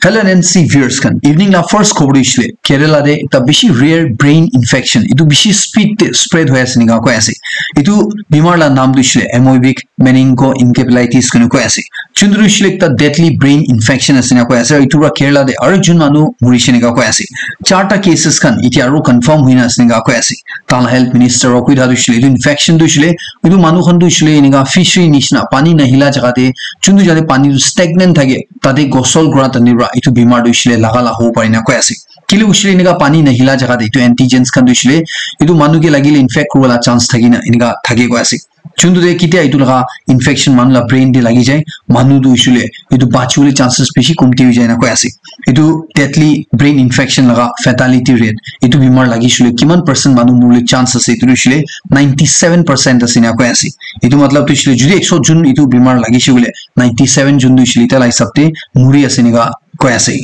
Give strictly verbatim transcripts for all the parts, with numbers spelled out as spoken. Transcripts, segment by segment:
Hello N N C viewers khan, evening la first khobor tu hoishe le Kerala te ekta bishi rare brain infection, etu bishi speed te spread hoi ase enika koi ase. Etu bimar la naam tu hoishe le amoebic meningoencephalitis koina koi ase. Juntu tu hoishe le ekta deadly brain infection ase enika koi ase. Etu para Kerala te aru ekjon manu morishe enika koi ase. Charta cases khan etia aru confirm hoina ase enika koi ase. Tahan la health minister para koi thakishi le etu infection tu hoishe le etu manu khan tu hoishe le enika fishery nishina pani nahila jaga te, juntu jaga te pani tu stagnant thake, tate gosol kura time te para etu bimar tu hoishe le laga la hobo pare enika koi ase. Kile hoishe le enika pani nahila jaga te etu antigens khan tu hoishe le etu manu ke lagile infect kuribo la chance thaki na enika thake koi ase. Juntu te ketia etu laga infection manu la brain te lagi jai, manu tu hoishe le etu bachi bole chances bishi komti hoi jai enika koi ase. Etu deadly brain infection laga fatality rate, etu bimar lagi she le kiman percent manu mori bole chance ase, etu tu hoishe le ninety seven percent ase enika koi ase. Etu matlab tu hoishe le jodi ekso jon etu bimar lagi she koile ninety seven jon tu hoishe le etia la hisab te mori ase enika koi ase.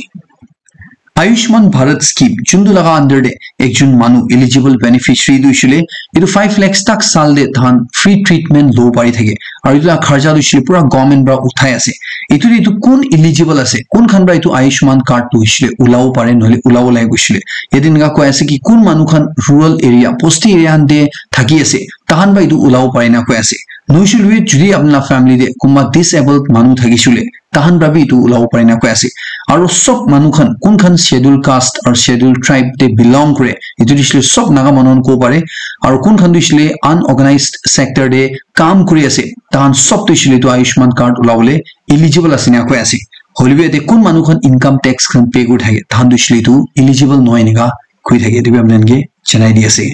Ayushman Bharat scheme, juntu laga under te ekjon manu eligible beneficiary tu hoishe le etu five lakhs tak saal te tahan free treatment lobo pari thake. Aru etu laga kharcha tu hoishe le pura government para uthai ase. Etu te etu kun eligible ase, kun khan para etu Ayushman card tu hoishe le ulabo pare, nohole ulabo lage hoishe le. Yate enika koi ase ki kun manu khan rural area, bosti area khan te thaki ase, tahan para etu ulabo pare enika koi ase. Nohoi she le bi jodi apni laga family te kunba disabled manu thakishe le, tahan para bi etu ulabo pare enika koi ase. Aru sob manu khan, kun khan schedule caste aru schedule tribe te belong kore, etu tu hoishe le sob Naga manu khan kobo pare. Aru kun khan tu hoishe le unorganized sector te kam kuri ase, tahan sob tu hoishe le etu Ayushman card ulabole eligible ase enika koi ase. Hoile bi yate kun manu khan income tax khan pay kuri thake, tahan tu hoishe le etu eligible nohoi enika koi thake, etu bi apni khan ke janai di ase.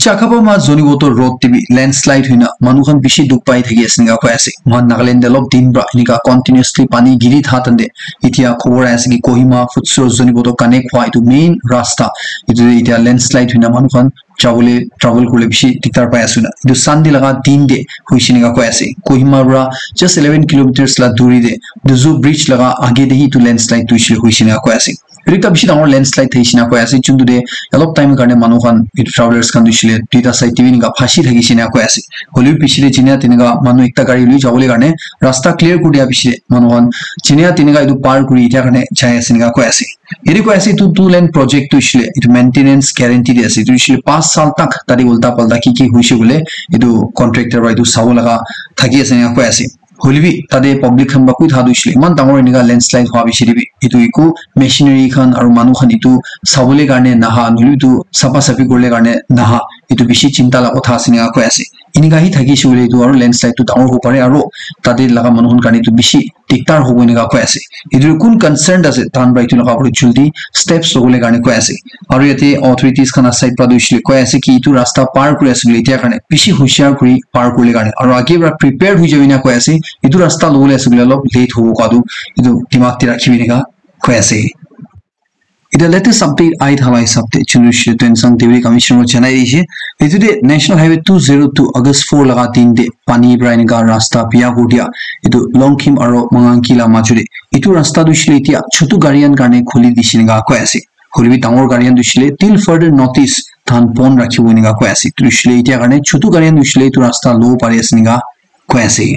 Chakapama Zoniboto road te bi landslide hoina manu khan bishi dukh pai thaki ase enika koi ase. Moikhan Nagaland te olop din pra enika continuously pani giri tha tante etia khobor ahi ase ki Kohima, Futsur, Zoniboto connect hwa etu main rasta etu te etia landslide hoina manu khan jabole travel kuribole bishi diktar pai ase na. Etu Sunday laga din te hoise enika koi ase. Kohima pra just eleven kilometers la duri te Duzu bridge laga age te hi etu landslide tu hoise hoise enika koi ase. Etu ekta bishi dangor landslide thakishi na koi ase, juntu te olop time karne manu khan, etu travelers khan tu hoishe le duita side te bi enika phasi thakishi na koi ase. Hoilebi piche te jenia teneka manu ekta gari lui jabole karne rasta clear kuri dia piche te manu khan jenia teneka etu par kuri etia karne jai ase enika koi ase. Yate koi ase etu two lane project tu hoishe le etu maintenance guarantee de ase, etu hoishe le panch saal tak tate ulta palta ki ki hoishe koile etu contractor para etu sabo laga thaki ase enika koi ase. Hoilebi tate public khan para koi thakishi le eman dangor enika landslide hwa piche te bi etu eku machinery khan aru manu khan etu sabole karne naha, nohoilebi etu sapha saphi kuribole karne naha, etu bishi chinta laga kotha ase enika koi ase. Enika hi thakishi koile etu aru landslide tu dangor hobo pare aru tate laga manu khan karne etu bishi diktar hobo enika koi ase. Etu kun concerned ase, tahan para etu laga upor te jaldi steps lobole karne koi ase. Aru yate authorities khan la side para tu hoishe le koi ase ki etu rasta par kuri ase koile etia karne bishi hushiar kuri par kuribole karne aru age para prepared hoi jabi na koi ase. Etu rasta lobole ase koile olop late hobo koa tu etu dimag te rakhibi enika koi ase. Etia latest update ahi thala hisab te chunu shile Tuensang Devi Commissioner para janai dishe. Etu te National Highway two zero two August four laga din te pani para enika rasta biya kuri dia etu Longkhim aru Manganki la majo te. Etu rasta tu hoishe le etia chotu gari khan karne khuli dishe enika koi ase. Hoilebi dangor gari khan tu hoishe le till further notice tahan bon rakhibo enika koi ase. Tu hoishe le etia karne chotu gari khan tu hoishe le etu rasta lobo pari ase enika koi ase.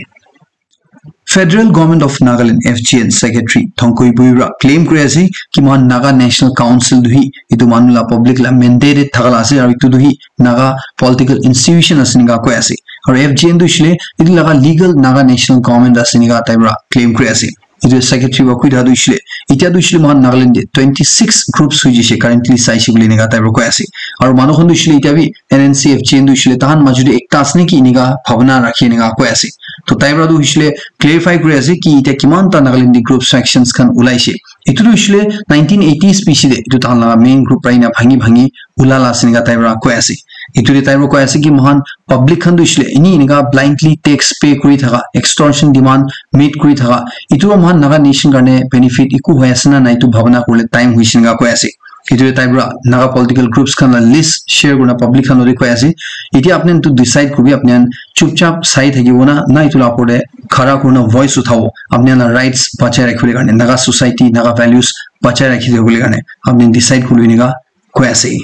Federal Government of Nagaland, F G N, Secretary Thongkoi Bui para claim kuri ase ki moikhan Naga National Council tu hi etu manu la public la mandate thaka la ase aru etu tu hi Naga political institution ase enika koi ase. Aru F G N tu hoishe le etu laga legal Naga National Government ase enika tai para claim kuri ase. Etu secretary para koi thakishi le etia tu hoishe le moikhan Nagaland te twenty six groups hoi jaise currently saishe koile enika tai para koi ase. Aru manu khan tu hoishe le etia bi N N C F G N tu hoishe le tahan majo te ekta ase neki enika bhabana rakhi enika koi ase. To tai para tu hoishe le clarify kuri ase ki etia kiman ta Nagaland te groups factions khan ulaishe. Etu tu hoishe le nineteen eighties piche te etu tahan laga main group para ena bhangi bhangi ulala ase enika tai para koi ase. Etu te tai para koi ase ki moikhan public khan tu hoishe le eni enika blindly tax pay kuri thaka, extortion demand meet kuri thaka, etu para moikhan Naga nation karne benefit eku hoi ase na nai etu bhabana kuribole time hoishe enika koi ase. Etu te tai para Naga political groups khan la list share kurina public khan logot koi ase. Etia apni khan tu decide kuribi, apni khan chupchap sai thakibo na, na etu la upor te khara kurina voice uthabo, apni khan la rights bachai rakhibole karne, Naga society, Naga values bachai rakhi thakibole karne apni khan decide kuribi enika koi ase.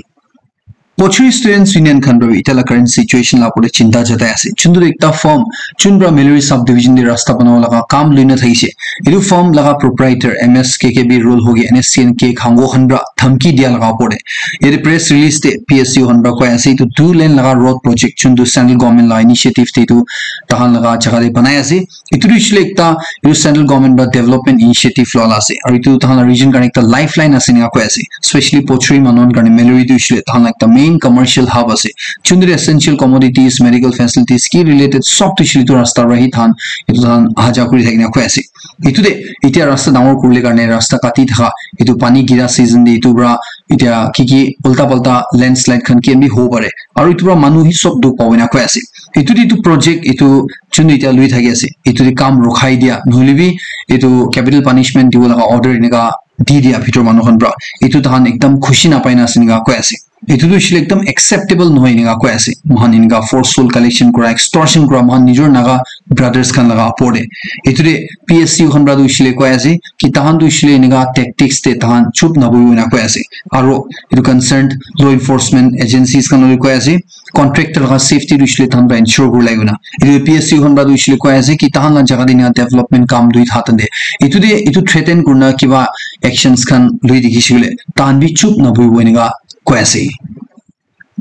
Pochuri Students Union khan para bi itya la current situation la opor te chinta jatai ase. Chundur ekta firm, chun para Mallory subdivision te rasta banabo laga kam lui na thakise. Etu firm laga proprietor M S K K B Rol hogi N S C N K Khango khan para dhamki dia laga opor te. Yate press release te P S U khan para koi ase, etu two lane laga road project chundu central government la initiative te etu tahan laga jaga te banai ase. Etu tu hoishe le ekta, etu central government para development initiative loa la ase. Aru etu tahan la region karne ekta lifeline ase enika koi ase. Especially Pochuri manu khan karne Mallory tu hoishe le tahan la ekta main commercial hub ase. Chundu te essential commodities, medical facilities, ki related sob tu hoishe le etu rasta para hi tahan, etu tahan aha ja kuri thakina koi ase. Etu te, etia rasta dangor kuribole karne rasta kati thaka, etu pani gira season te etu para etia ki ki ulta palta landslide khan ki bi hobo pare. Aru etu para manu hi sob dukh pabo enika koi ase. Etu te etu project etu chun etia lui thaki ase. Etu te kam rukhai dia, nohoile bi etu capital punishment dibo laga order enika di dia bhitor manu khan para. Etu tahan ekdam khushi napai na ase enika koi ase. Etu tu hoishe le ekdam acceptable nohoi enika koi ase. Moikhan enika forceful collection kura, extortion kura, moikhan nijor Naga brothers khan laga opor te. Etu te P S U khan para tu hoishe le koi ase ki tahan tu hoishe le enika tactics te tahan chup nabohibo enika koi ase. Aru etu concerned law enforcement agencies khan logot koi ase, contractor laga safety tu hoishe le tahan para ensure kuri lage na. Etu P S U khan para tu hoishe le koi ase ki tahan la jaga te enika development kam lui tha tante. Etu te, etu threaten kurina kiba actions khan lui dikhi shey koile, tahan bi chup nabohibo enika koi ase.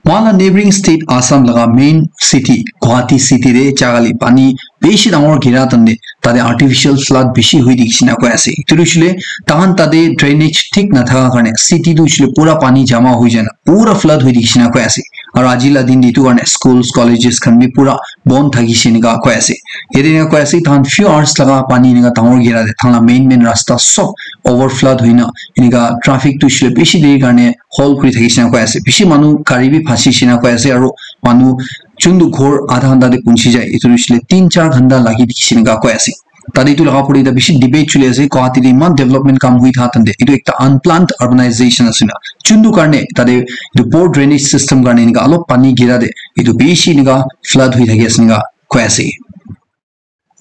Moikhan la neighboring state Assam laga main city Guwahati city te jaga li pani bishi dangor gira tante tate artificial flood bishi hui dikhi shey na koi ase. Etu tu hoishe le tahan tate drainage thik nathaka karne city tu hoishe le pura pani jama hui jai na pura flood hui dikhi shey na koi ase. Aru aji la din te etu karne schools, colleges khan bi pura bon thakishe enika koi ase. Yate enika koi ase, tahan few hours laga pani enika dangor gira te tahan la main main rasta sob over flood hoina enika traffic tu hoishe le bishi deri karne hold kuri thakishe enika koi ase. Bishi manu gari bi phasishe enika koi ase, aru manu chundu ghor adha ghanta te punchi jai, etu tu hoishe le tin char ghanta lagi dikhishe enika koi ase. Tate etu laga opor te ekta bishi debate choli ase, Guwahati te eman development kam hui tha tante, etu ekta unplanned urbanization ase na. Chundu karne tate etu poor drainage system karne enika olop pani gira te etu bishi enika flood hui thaki ase enika koi ase.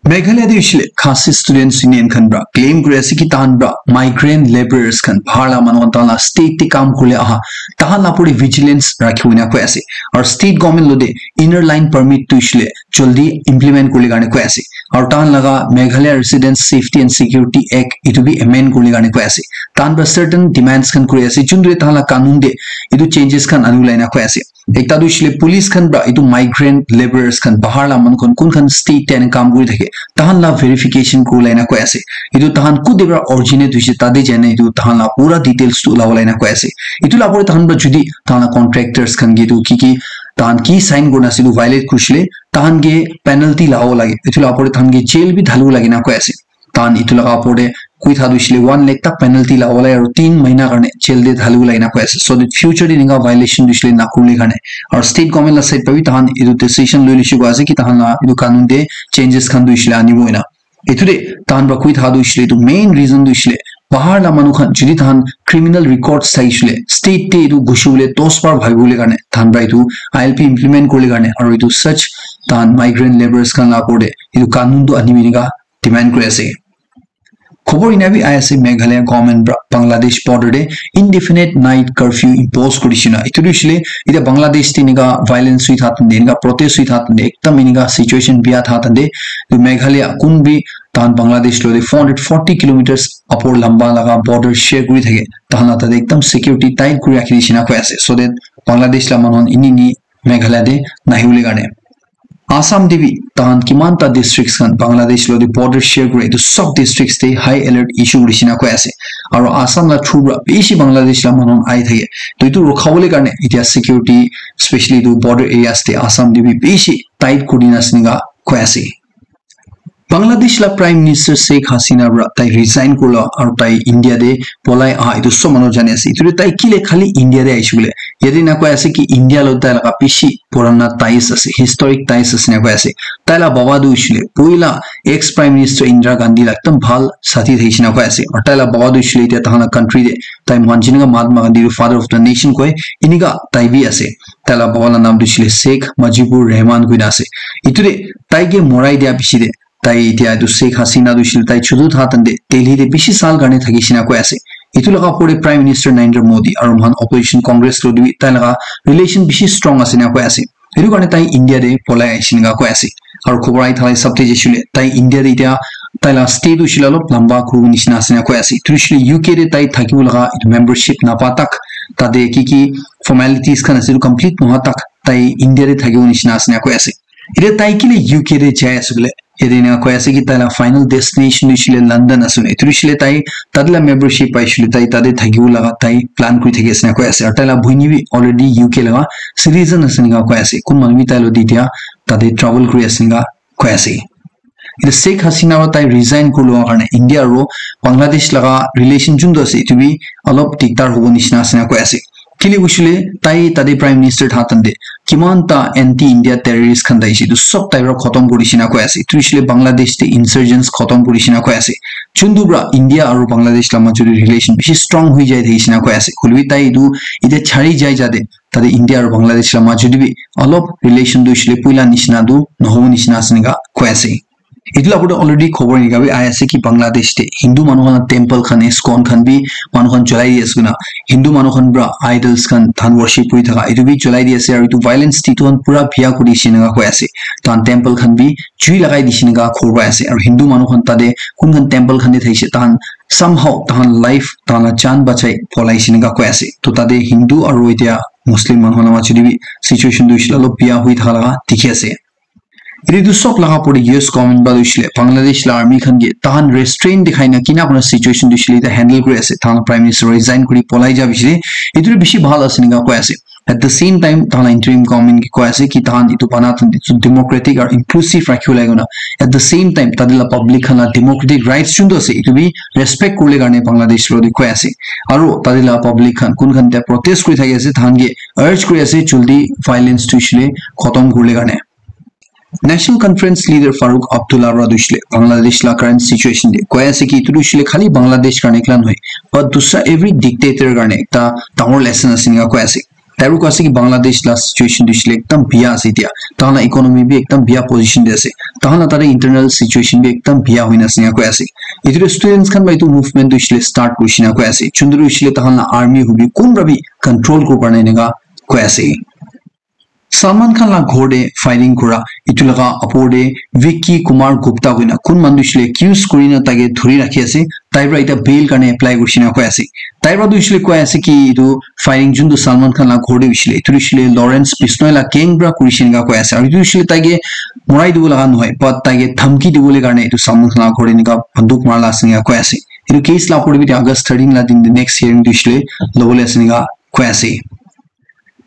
Meghalaya te hoishe le Khasi Students Union khan para claim kuri ase ki tahan para migrant labourers khan, bahar la manu khan tahan la state te kam kuribole aha, tahan la opor te vigilance rakhibo enika koi ase. Aru state government logot te inner line permit tu hoishe le jaldi implement kuribole karne koi ase. Aru tahan laga Meghalaya Residents Safety and Security Act etu bi amend kuribole karne koi ase. Tahan para certain demands khan kuri ase, chundu tahan la kanun te etu changes khan anibole enika koi ase. Ekta tu hoishe le police khan para etu migrant labourers khan, bahar la manu khan, kun khan state te enika kam kuri thake, tahan la verification kuribole enika koi ase. Etu tahan kute para originate hoishe, tate jai na etu tahan la pura details tu ulabole enika koi ase. Etu la opor te tahan para jodi tahan la contractors khan ke etu ki ki tahan ki sign kurina ase etu violate kurishe le, tahan ke penalty lagabo lage. Etu la opor te tahan ke jail bi dhalibo lage enika koi ase. Tahan etu laga opor te koi tha tu hoishe le one lakh tak penalty lagabo lage aru tin mahina karne jail te dhalibo lage enika koi ase. So that future te enika violation tu hoishe le nakuribole karne. Aru state government la side para bi tahan etu decision loi loishe koi ase ki tahan la etu kanun te changes khan tu hoishe le anibo enika. Etu te tahan para koi tha tu hoishe le etu main reason tu hoishe le bahar la manu khan jodi tahan criminal records sai hoishe le state te etu ghusi bole dos bar bhabi bole karne tahan para etu I L P implement kuribole karne aru etu such tahan migrant labourers khan la opor te etu kanun tu anibo enika demand kuri ase. Khobor ena bi ahi ase, Meghalaya government para Bangladesh border te indefinite night curfew impose kuri dishina. Etu tu hoishe le, etia Bangladesh te enika violence hoi tha tante, enika protest hoi tha tante, ekdam enika situation bia tha tante, tu Meghalaya kun bi tahan Bangladesh logot te four hundred forty kilometers upor lamba laga border share kuri thake, tahan la tate ekdam security tight kuri rakhi dishina koi ase, so that Bangladesh la manu khan eni eni Meghalaya te nahi bole karne. Assam te bi tahan kiman ta districts khan Bangladesh logot te border share kure, etu sob districts te high alert issue kuri dishina koi ase. Aru Assam la through para bishi Bangladesh la manu khan ahi thake. To etu rukha bole karne etia security, especially etu border areas te Assam te bi bishi tight kuri dina ase enika koi ase. Bangladesh la Prime Minister Sheikh Hasina para tai resign kurila aru tai India te polai aha etu sob manu jani ase. Etu te tai kile khali India te ahishe koile. Yate na koi ase ki India logot tai laga bishi purana ties ase, historic ties ase na koi ase. Tai la baba tu hoishe le, poila ex Prime Minister Indira Gandhi la ekdam bhal sathi thakishe na koi ase. Aru tai la baba tu hoishe le, etia tahan la country te, tai moikhan jenika Mahatma Gandhi tu father of the nation koi, enika tai bi ase. Tai la baba la naam tu hoishe le Sheikh Mujibur Rahman koina ase. Etu te tai ke morai dia piche te, tai etia etu Sheikh Hasina tu hoishe le tai chutu tha tante Delhi te bishi saal karne thakishe na koi ase. Etu laga opor te Prime Minister Narendra Modi aru mohan opposition Congress lo bi tai laga relation bishi strong ase na koi ase. Etu karne tai India te polai ahishi na koi ase. Aru khobor ahi thaka hisab te jaise koile tai India te etia tai laga stay tu hoishe le olop lamba kuru nishina ase na koi ase. Etu hoishe le U K te tai thakibo laga etu membership napa tak tate ki ki formalities khan ase etu complete noha tak tai India te thakibo nishina ase na koi ase. Etia tai kile U K te jai ase koile, yate eneka koi ase ki tai la final destination tu hoishe le London ase koile. Etu hoishe le tai tate la membership paishe le tai tate thakibo laga tai plan kuri thaki ase na koi ase. Aru tai la bhoni bi already U K laga citizen ase eneka koi ase. Kun manu bi tai lo di dia tate travel kuri ase eneka koi ase. Etu Sheikh Hasina para tai resign kuri lua karne India aru Bangladesh laga relation juntu ase etu bi olop dikdar hobo nishina ase na koi ase. Kile koishe le tai tate Prime Minister tha tante kiman ta anti India terrorist khan tai etu sob tai para khotom kuri dishina koi ase. Etu hoishe le Bangladesh te insurgents khotom kuri dishina koi ase. Juntu para India aru Bangladesh la majot te relation bishi strong hoi jai thaki dishina koi ase. Hoile bi tai etu etia chari jai jate tate India aru Bangladesh la majot te bi olop relation tu hoishe le puila nishina tu nohobo nishina ase eneka koi ase. Etu la opor te already khobor eneka bi ahi ase ki Bangladesh te Hindu manu khan la temple khan, ISKCON khan bi manu khan cholai di ase koina. Hindu manu khan para idols khan than worship kuri thaka etu bi cholai di ase aru etu violence te etu khan pura biya kuri dise eneka koi ase. Tahan temple khan bi jui lagai dise eneka khobor pai ase. Aru Hindu manu khan tate kun khan temple khan te thakishe tahan somehow tahan life tahan la jaan bachai polai se eneka koi ase. To tate Hindu aru etia Muslim manu khan la majot te bi situation tu hoishe le olop biya hoi thaka laga dikhi ase. Etu tu sob laga opor te U S government para tu hoishe le Bangladesh la army khan ke tahan restraint dikhai na kina kona situation tu hoishe le eta handle kuri ase. Tahan Prime Minister resign kuri polai ja bishi etu tu bishi bhal ase eneka koi ase. At the same time tahan la interim government ke koi ase ki tahan etu bana tan etu democratic aru inclusive rakhibo lage na. At the same time tate la public khan la democratic rights juntu ase etu bi respect kuribole karne Bangladesh lo de koi ase. Aru tate la public khan kun khan te protest kuri thaki ase tahan ke urge kuri ase jaldi violence tu hoishe le khotom kuribole karne. National Conference leader Farooq Abdullah para tu hoishe le Bangladesh la current situation te koi ase ki etu tu hoishe le khali Bangladesh karne ekla nohoi, but dusra every dictator karne ekta dangor lesson ase eneka koi ase. Tai para koi ase ki Bangladesh la situation tu hoishe le ekdam biya ase etia. Tahan la economy bi ekdam biya position te ase. Tahan la tate internal situation bi ekdam biya hoina ase eneka koi ase. Etu tu students khan para etu movement tu hoishe le start kurishe na koi ase. Juntu tu hoishe le tahan la army hobi kun para bi control kuribo para nai eneka koi ase. Salman Khan la ghor te firing kura etu laga opor te Vicky Kumar Gupta koina kun manu tu hoishe le accuse kurina tai ke dhuri rakhi ase, tai para eta bail karne apply kurishe na koi ase. Tai para tu hoishe le koi ase ki etu firing juntu Salman Khan la ghor te hoishe le etu hoishe le Lawrence Bishnoi la gang para kurishe eneka koi ase aru etu hoishe le tai ke morai dibo laga nohoi but tai ke dhamki dibole karne etu Salman Khan la ghor te eneka banduk mara la ase eneka koi ase. Etu case la opor te bi August thirteen la din te next hearing tu hoishe le lobole ase eneka koi ase.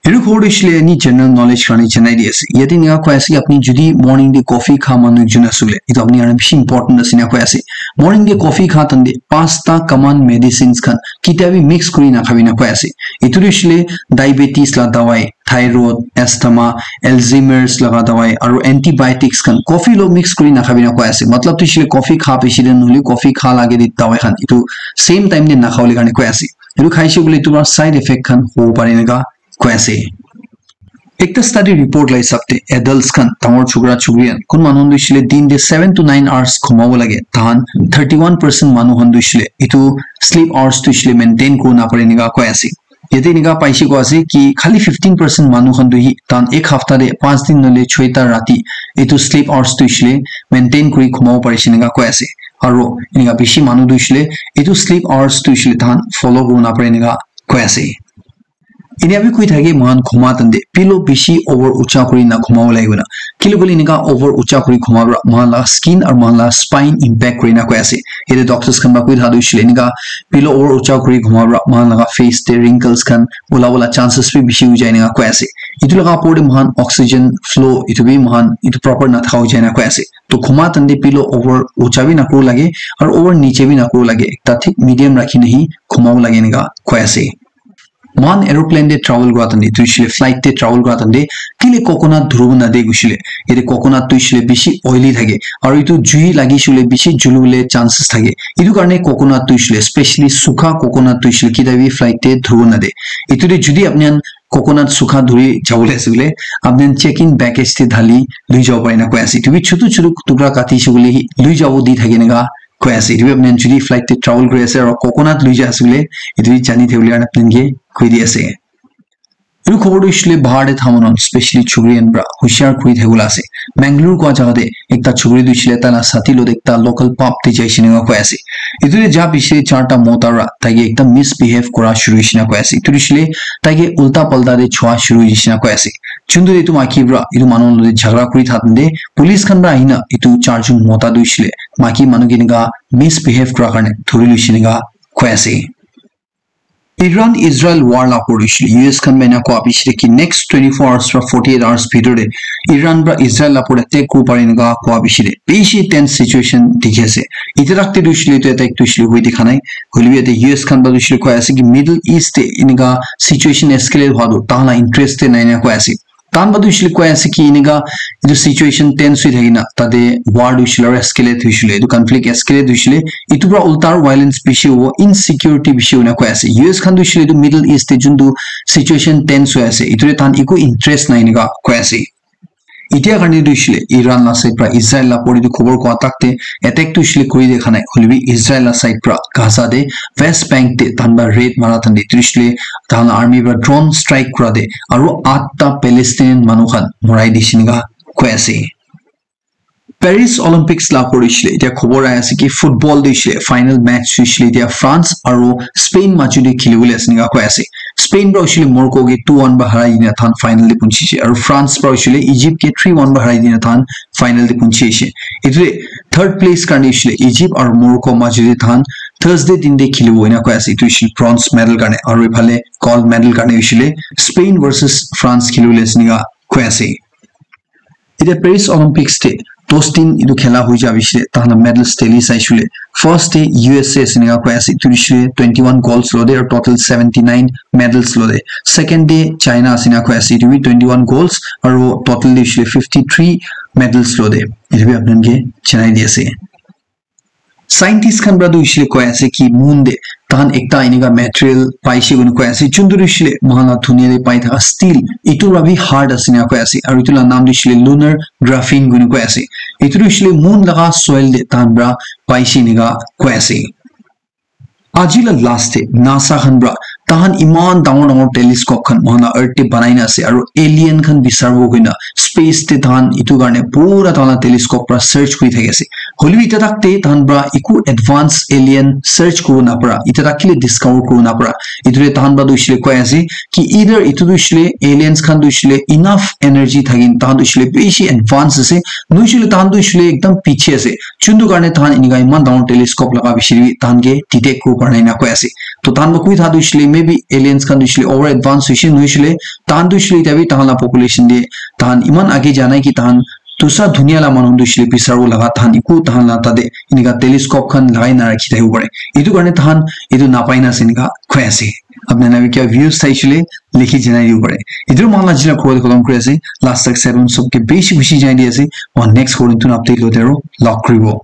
Etu khobor tu hoishe le any general knowledge karne janai di ase. Yate eneka koi ase ki apni jodi morning te coffee kha manu ekjon ase koile, etu apni karne bishi important ase eneka koi ase. Morning te coffee kha tante pasta common medicines khan ketia bi mix kuri na khabi na koi ase. Etu tu hoishe le diabetes la dawai, thyroid, asthma, Alzheimer's laga dawai aru antibiotics khan coffee lo mix kuri na khabi na koi ase. Matlab tu hoishe le coffee kha bishi te nohole coffee kha lage te dawai khan etu same time te na khabole karne koi ase. Etu khaishe koile etu para side effect khan hobo pare eneka koi ase. Ekta study report la hisab te adults khan, dangor chokra chokri khan, kun manu khan tu hoishe le din te seven to nine hours khumabo lage. Tahan thirty one percent manu khan tu hoishe le etu sleep hours tu hoishe le maintain kuri na pare eneka koi ase. Yate eneka paishe koi ase ki khali fifteen percent manu khan tu hi tahan ek hafta te panch din nohole choita rati etu sleep hours tu hoishe le maintain kuri khumabo parishe eneka koi ase. Aru eneka bishi manu tu hoishe le etu sleep hours tu hoishe le tahan follow kuri na pare eneka koi ase. Enia bi koi thake moikhan khuma tante pillow bishi over ucha kuri na khuma bo lage koina. Kile koile enika over ucha kuri khuma para moikhan la skin aru moikhan la spine impact kuri na koi ase. Yate doctors khan para koi thaka tu hoishe le enika pillow over ucha kuri khuma para moikhan laga face te wrinkles khan ula ula chances bi bishi hoi jai enika koi ase. Etu laga opor te moikhan oxygen flow etu bi moikhan etu proper na thaka hoi jai na koi ase. To khuma tante pillow over ucha bi na kuri bo lage aru over niche bi na kuri bo lage. Ekta thik medium rakhi na hi khuma bo lage enika koi ase. Moikhan aeroplane te travel kura tante, etu hoishe le flight te travel kura tante, kile coconut dhuribo nade koishe le, yate coconut tu hoishe le bishi oily thake, aru etu jui lagi she koile bishi julibole chances thake. Etu karne coconut tu hoishe le, specially sukha coconut tu hoishe le, keta bi flight te dhuribo nade. Etu te jodi apni khan coconut sukha dhuri jabole ase koile, apni khan check in baggage te dhali loi jabo pare na koi ase. Etu bi chutu chutu tukra kati she koile hi loi jabo di thake enika koi ase. Etu bi apni khan jodi flight te travel kuri ase aru coconut loi jai ase koile, etu bi jani thaki bole apni khan ke koi di ase. Etu khobor tu hoishe le bahar te thaka manu khan, specially chukri khan para hushiyar kuri thaki bole ase. Mangalore kua jaga te ekta chukri tu hoishe le tai la sathi loi ekta local pub te jai shey eneka koi ase. Etu te ja piche te charta mota para tai ke ekdam misbehave kura shuru hoishe na koi ase. Etu tu hoishe le tai ke ulta palta te chua shuru hoishe na koi ase. Chuntu etu maiki para etu manu khan loi jhagara kuri thakte police khan para ahina etu charjon mota tu hoishe le maiki manu ke eneka misbehave kura karne dhuri loishe eneka koi ase. Iran Israel war la opor te hoishe le U S khan para ena koa piche te ki next twenty-four hours para forty-eight hours bhitor te Iran para Israel la opor te attack kuribo pare eneka koa piche te bishi tense situation dikhi ase. Etia tak te tu hoishe le etu attack tu hoishe le hoi dikha nai. Hoile bi yate U S khan para tu hoishe le koi ase ki Middle East te eneka situation escalate hua tu tahan la interest te nai na koi ase. Tahan para tu hoishe le koi ase ki eneka etu situation tense hoi thaki na tate war tu hoishe le aru escalate hoishe le, etu conflict escalate hoishe le, etu para ulta aru violence bishi hobo, insecurity bishi hobo ena koi ase. U S khan tu hoishe le etu Middle East te juntu situation tense hoi ase, etu te tahan eku interest nai eneka koi ase. Etia karne tu hoishe le Iran la side para Israel la opor te khobor koa tak te attack tu hoishe le kuri dikha nai, hoile bi Israel la side para Gaza te West Bank te tahan para raid mara time te tu hoishe le tahan la army para drone strike kura te aru atta Palestinian manu khan morai dishe eneka koi ase. Paris Olympics la opor te hoishe le etia khobor ahi ase ki football te hoishe le final match hoishe le etia France aru Spain majo te kheli bole ase eneka koi ase. Spain para hoishe le Morocco ke two one para harai dina tahan final te punchi se aru France para hoishe le Egypt ke three one para harai dina tahan final te punchi se. Etu te third place karne hoishe le Egypt aru Morocco majo te tahan Thursday din te khelibo ena koi ase. Etu hoishe le bronze medal karne aru ephale gold medal karne hoishe le Spain versus France kheli bole ase eneka koi ase. Etia Paris Olympics te dos din etu khela hoi ja piche tahan la medals tally saishe le first te U S A ase eneka koi ase, etu hoishe le twenty-one golds lo de aru total seventy-nine medals lo de. Second te China ase eneka koi ase, etu bi twenty-one golds aru total te hoishe le fifty-three medals lo de. Etu bi apni khan ke janai di ase. Scientist khan para tu hoishe le koi ase ki moon te tahan ekta eneka material paishe koina koi ase, juntu tu hoishe le moikhan la dunia te pai thaka steel, etu para bi hard ase eneka koi ase, aru etu la naam tu hoishe le lunar graphene koina koi ase. Etu tu hoishe le moon laga soil te tahan para paishe eneka koi ase. Aji la last te NASA khan para tahan eman dangor dangor telescope khan moikhan la earth te banai na ase, aru alien khan bisaribo koina space te tahan etu karne pura tahan la telescope para search kuri thaki ase. Hoile bi etia tak te tahan para eku advance alien search kuribo napara, etia tak kile discover kuribo napara. Etu te tahan para tu hoishe le koi ase ki either etu tu hoishe le aliens khan tu hoishe le enough energy thakin tahan tu hoishe le bishi advance ase, nohoishe le tahan tu hoishe le ekdam piche ase. Juntu karne tahan eneka eman dangor telescope laga piche te bi tahan ke detect kuribo para nai ena koi ase. To tahan para koi tha tu hoishe le maybe aliens khan tu hoishe le over advance hoishe, nohoishe le tahan tu hoishe le etia bi tahan la population te tahan eman age ja nai ki tahan dusra dunia la manu tu hoishe le bisaribo laga tahan eku tahan la tate eneka telescope khan lagai na rakhi thakibo pare. Etu karne tahan etu napai na ase eneka koi ase. Apni khan bi kiba views thakishi le likhi janai dibo pare. Etu moikhan la aji la khobor khotom kuri ase. Last tak side te sob ke bishi khushi janai di ase. Aru next khobor te notun update loi te aru log kuribo.